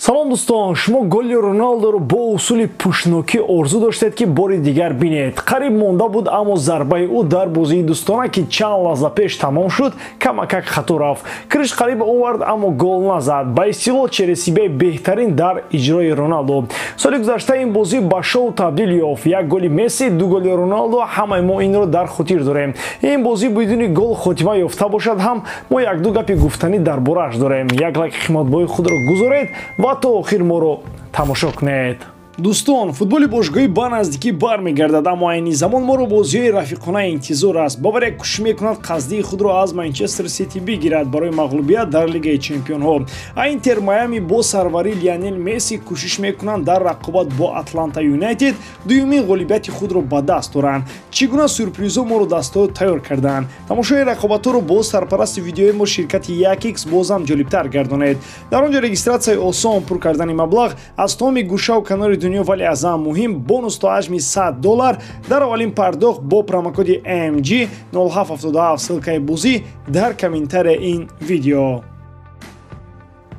Салом дӯстон, шумо голи Роналдоро бо усули пӯшнокӣ орзу доштед, ки бори дигар бинед. Қариб монда буд, аммо зарбаи ӯ дар бозии дӯстона, ки чанд лаҳза пеш тамом шуд, камакак хато рафт. Криш қариб овард, аммо гол назад. Ба истилоҳ, через себя беҳтарин дар иҷрои Роналдо. Соли гузашта ин бозӣ ба шоу табдил ёфт. Як голи Месси, ду голи Роналдо, ҳамаи мо инро дар хотир дорем. Ин бозӣ бидуни гол хотима ёфта бошад ҳам, мо якду гапи гуфтанӣ дар борааш дорем. Як лайки қиматбои худро гузоред ва то охир моро тамошо кунед. Дӯстон, футболи бошгоҳӣ ба наздикӣ бармегардад, аммо айни замон моро бозиҳои рафиқона интизор аст. Бавария кӯшиш мекунад қасдии худро аз Манчестер Сити бигирад барои мағлубият дар Лигаи чемпионҳо. А Интер Майами бо сарварии Лионел Месси кӯшиш мекунанд дар рақобат бо Атланта Юнайтед дуюмин ғолибияти худро ба даст оранд. Чӣ гуна сюрпризҳо моро дастҳо тайёр карданд? Тамошои рақобатҳоро бо сарпарасти видеои мо ширкати 1x бозам ҷолибтар гардонед. Дар он ҷо регистратсияи осон, пур кардани маблағ аз тамоми гӯшаву канори дунё, вале аз ҳама муҳим бонус то ҳаҷми $100 дар аввалин пардохт бо промокоди MG 0777. Ссылкаи бозӣ дар комментария ин видео.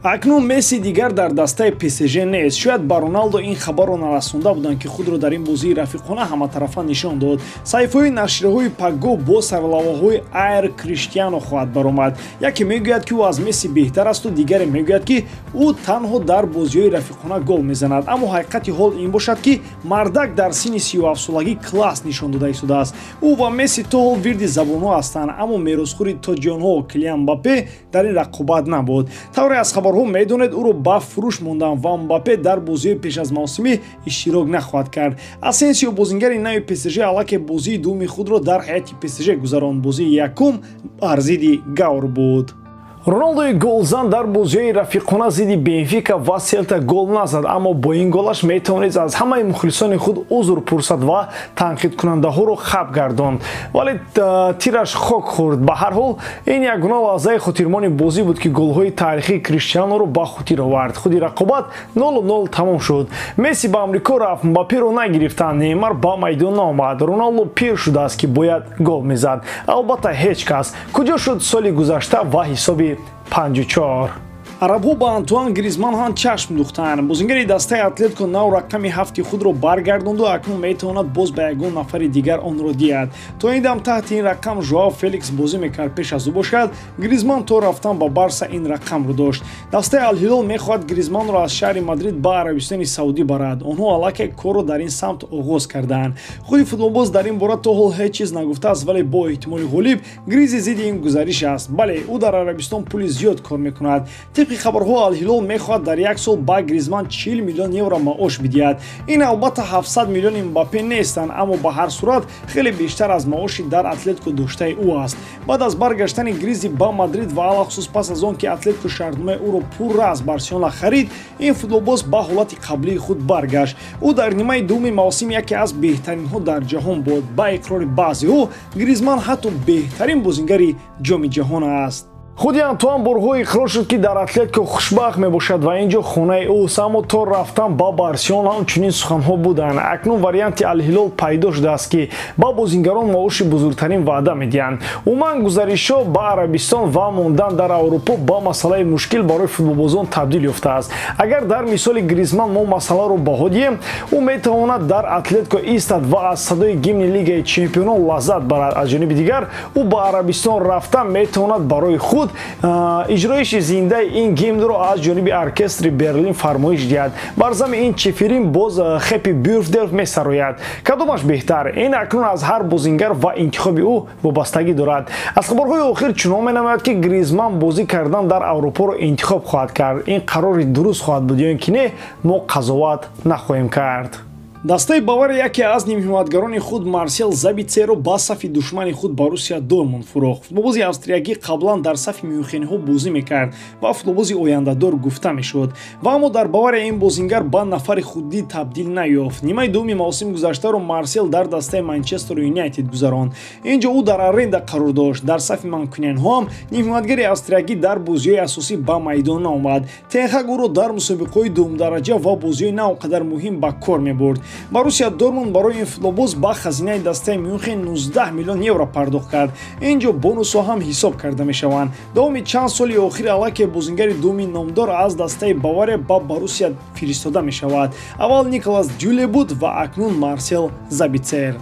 Акнун Месси дигар дар дастаи ПСЖ нест. Шояд ба Роналдо ин хабарро нарасонда буданд, ки худро дар ин бозии рафиқона ҳаматарафа нишон дод. Саҳифаҳои нашрияҳои Паго бо сарлавҳаҳои Айр Криштиано хоҳад баромад. Яке мегӯяд, ки ӯ аз Месси беҳтар асту дигаре мегӯяд, ки ӯ танҳо дар бозиҳои рафиқона гол мезанад. Аммо ҳақиқати ҳол ин бошад, ки мардак дар синни 37-солагӣ класс нишон дода истодааст. Ӯ ва Месси то ҳол вирди забонҳо ҳастанд, аммо меросхӯри тоҷионҳо Килиан Мбаппе дар ин рақобат набуд. Тавре аз хабарҳо медонед, ӯро ба фурӯш монданд ва Мбаппе дар бозиҳои пеш аз мавсимӣ иштирок нахоҳад кард. Асенсио, бозингари нави ПСЖ, аллакай бозии дуюми худро дар ҳайати ПСЖ гузаронд. Бозии якум бар зидди Гаур буд. Роналдои голзан дар бозиҳои рафиқона зидди Бенфика ва Селта гол назад, аммо бо ин голаш метавонист аз ҳамаи мухлисони худ узр пурсад ва танқидкунандаҳоро хаб гардонд. Вале тираш хок хӯрд. Ба ҳар ҳол, ин ягона лаҳзаи хотирмони бозӣ буд, ки голҳои таърихии Криштианоро ба хотир овард. Худи рақобат 0-0 тамом шуд. Месси ба Амрико рафт, Мбапперо нагирифтанд, Неймар ба майдон наомад. Роналдо пир шудааст, ки бояд гол мезад. Албатта, ҳеҷ кас. Куҷо шуд соли гузашта ва ҳисоби 5-4? Арабҳо ба Антуан Гризман ҳам чашм духтанд. Бозингари дастаи Атлетико нав рақами ҳафти худро баргардонду акнун метавонад боз ба ягон нафари дигар онро диҳад. То ин дам таҳти ин рақам Жоао Феликс бозӣ мекард. Пеш аз ӯ бошад, Гризман то рафтан ба Барса ин рақамро дошт. Дастаи Алҳилол мехоҳад Гризманро аз шаҳри Мадрид ба Арабистони Саудӣ барад. Онҳо аллакай корро дар ин самт оғоз кардаанд. Худи футболбоз дар ин бора то ҳол ҳеҷ чиз нагуфтааст, вале бо эҳтимоли ғолиб Гризи зидди ин гузариш аст. Бале, ӯ дар Арабистон пули зиёд кор мекунад. Тибқи хабарҳо, Алҳилол мехоҳад дар як сол ба Гризман 40 миллион евро маош бидиҳад. Ин албатта 700 миллиони Мбаппе нестанд, аммо ба ҳар сурат хеле бештар аз маоши дар Атлетико доштаи ӯ аст. Баъд аз баргаштани Гризи ба Мадрид ва алахусус пас аз он ки Атлетико шартномаи ӯро пурра аз Барселона харид, ин футболбоз ба ҳолати қаблии худ баргашт. Ӯ дар нимаи дуюми мавсим яке аз беҳтаринҳо дар ҷаҳон буд. Ба иқрори баъзеҳо, Гризман ҳатто беҳтарин бозингари Ҷоми ҷаҳон аст. Худи Антуан борҳо иқрор шуд, ки дар Атлетико хушбахт мебошад ва ин ҷо хонаи ӯст, аммо то рафтан ба Барселона ҳам чунин суханҳо буданд. Акнун варианти Алҳилол пайдо шудааст, ки ба бозингарон маоши бузургтарин ваъда медиҳанд. Умуман, гузаришҳо ба Арабистон ва мондан дар Аврупо ба масъалаи мушкил барои футболбозон табдил ёфтааст. Агар дар мисоли Гризман мо масъаларо баҳо диҳем, ӯ метавонад дар Атлетико истад ва аз садои гимни Лигаи чемпионон лаззат барад. Аз ҷониби дигар, ӯ ба Арабистон рафта метавонад барои худ иҷроиши зиндаи ин гимнро аз ҷониби оркестри Берлин фармоиш диҳад. Бар зами ин Чеферин боз Happy Birthday месарояд. Кадомаш беҳтар? Ин акнун аз ҳар бозингар ва интихоби ӯ вобастагӣ дорад. Аз хабарҳои охир чунон менамояд, ки Гризман бозӣ кардан дар Аврупоро интихоб хоҳад кард. Ин қарори дуруст хоҳад буд ё ин ки не, мо қазоват нахоҳем кард. Дастаи Бавария яке аз нимҳимоятгарони худ Марсел Забитсеро ба сафи душмани худ Боруссия Дортмунд фурӯхт. Футболбози австриягӣ қаблан дар сафи мюнхениҳо бозӣ мекард ва футболбози ояндадор гуфта мешуд. Ва аммо дар Бавария ин бозингар ба нафари худдӣ табдил наёфт. Нимаи дуюми мавсими гузаштаро Марсел дар дастаи Манчестер Юнайтед гузаронд. Ин ҷо ӯ дар аренда қарор дошт. Дар сафи манкунианҳо ҳам нимҳимоятгари австриягӣ дар бозиҳои асосӣ ба майдон наомад. Тен Хаг ӯро дар мусобиқаҳои дуюмдараҷа ва бозиҳои на он қадар муҳим ба кор мебурд. Боруссия Дортмунд барои ин футболбоз ба хазинаи дастаи Мюнхен 19 миллион евро пардохт кард. Ин ҷо бонусҳо ҳам ҳисоб карда мешаванд. Давоми чанд соли охир аллакай бозингари дуюми номдор аз дастаи Бавария ба Боруссия фиристода мешавад. Аввал Николас Зюле буд ва акнун Марсел Забитсер.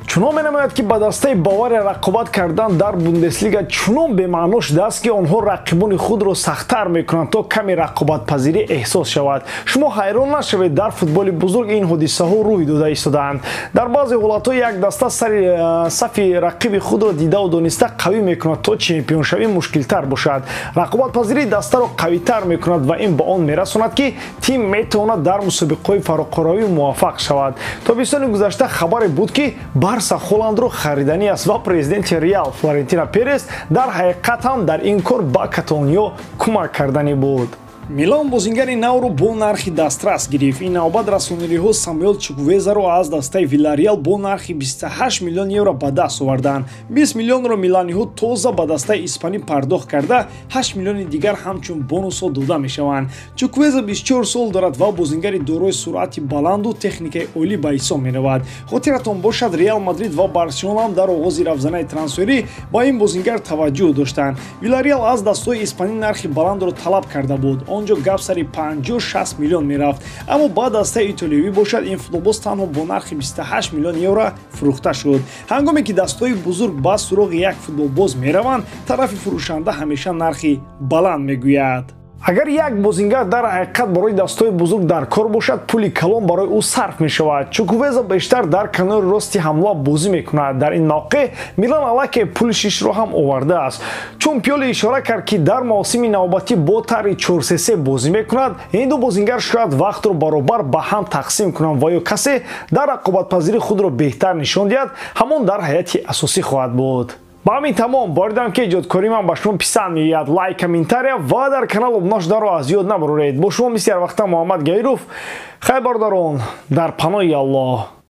Чунон менамояд, ки ба дастаи Бавария рақобат кардан дар Бундеслига чунон бемаъно шудааст, ки онҳо рақибони худро сахттар мекунанд, то каме рақобатпазирӣ эҳсос шавад. Шумо ҳайрон нашавед, дар футболи бузург ин ҳодисаҳо рӯй дода истодаанд. Дар баъзе ҳолатҳо як даста сари сафи рақиби худро дидаву дониста қавӣ мекунад, то чемпионшавӣ мушкилтар бошад. Рақобатпазирӣ дастаро қавитар мекунад ва ин ба он мерасонад, ки тим метавонад дар мусобиқаҳои фароқоравӣ муваффақ шавад. Тобистони гузашта хабаре буд, ки Барса Холандро хариданӣ аст ва президенти Реал Флорентино Перес дар ҳақиқат ҳам дар ин кор ба каталониё кӯмак карданӣ буд. Милан бозингари навро бо нархи дастрас гирифт. Ин навбат расонириҳо Самуэл Чуквезаро аз дастаи Вилареал бо нархи 28 миллион евро ба даст оварданд. 20 миллионро миланиҳо тоза ба дастаи испанӣ пардохт карда, 8 миллиони дигар ҳамчун бонусҳо дода мешаванд. Чуквеза 24 сол дорад ва бозингари дорои суръати баланду техникаи олӣ ба ҳисоб меравад. Хотиратон бошад, Реал Мадрид ва Барселона ҳам дар оғози равзанаи трансферӣ ба ин бозингар таваҷҷӯҳ доштанд. Вилареал аз дастҳои испанӣ нархи баландро талаб карда буд. Он ҷо гап сари 50-60 миллион мерафт, аммо ба дастаи итолиёвӣ бошад, ин футболбоз танҳо бо нархи 28 миллион евро фурӯхта шуд. Ҳангоме ки дастҳои бузург ба суроғи як футболбоз мераванд, тарафи фурӯшанда ҳамеша нархи баланд мегӯяд. Агар як бозингар дар ҳақиқат барои дастҳои бузург дар кор бошад, пули калон барои ӯ сарф мешавад. Чукувеза бештар дар канори рости ҳамла бозӣ мекунад. Дар ин мавқеъ Милан аллакай Пулишишро ҳам овардааст. Чун Пиёли ишора кард, ки дар мавсими навбатӣ бо тарҳи 4-3-3 бозӣ мекунад, ин ду бозингар шояд вақтро баробар ба ҳам тақсим кунанд ва ё касе дар рақобатпазирӣ худро беҳтар нишон диҳад, ҳамон дар ҳайати асосӣ хоҳад буд. Ба ҳамин тамом. Боридам, ки эҷодкории ман ба шумо писанд меояд. Лайк, комментария ва дар канал обуна шуданро аз ёд набароред. Бо шумо мисли ҳар вақта Муҳаммад Гаиров. Хайр, бародарон, дар паноҳи Аллоҳ.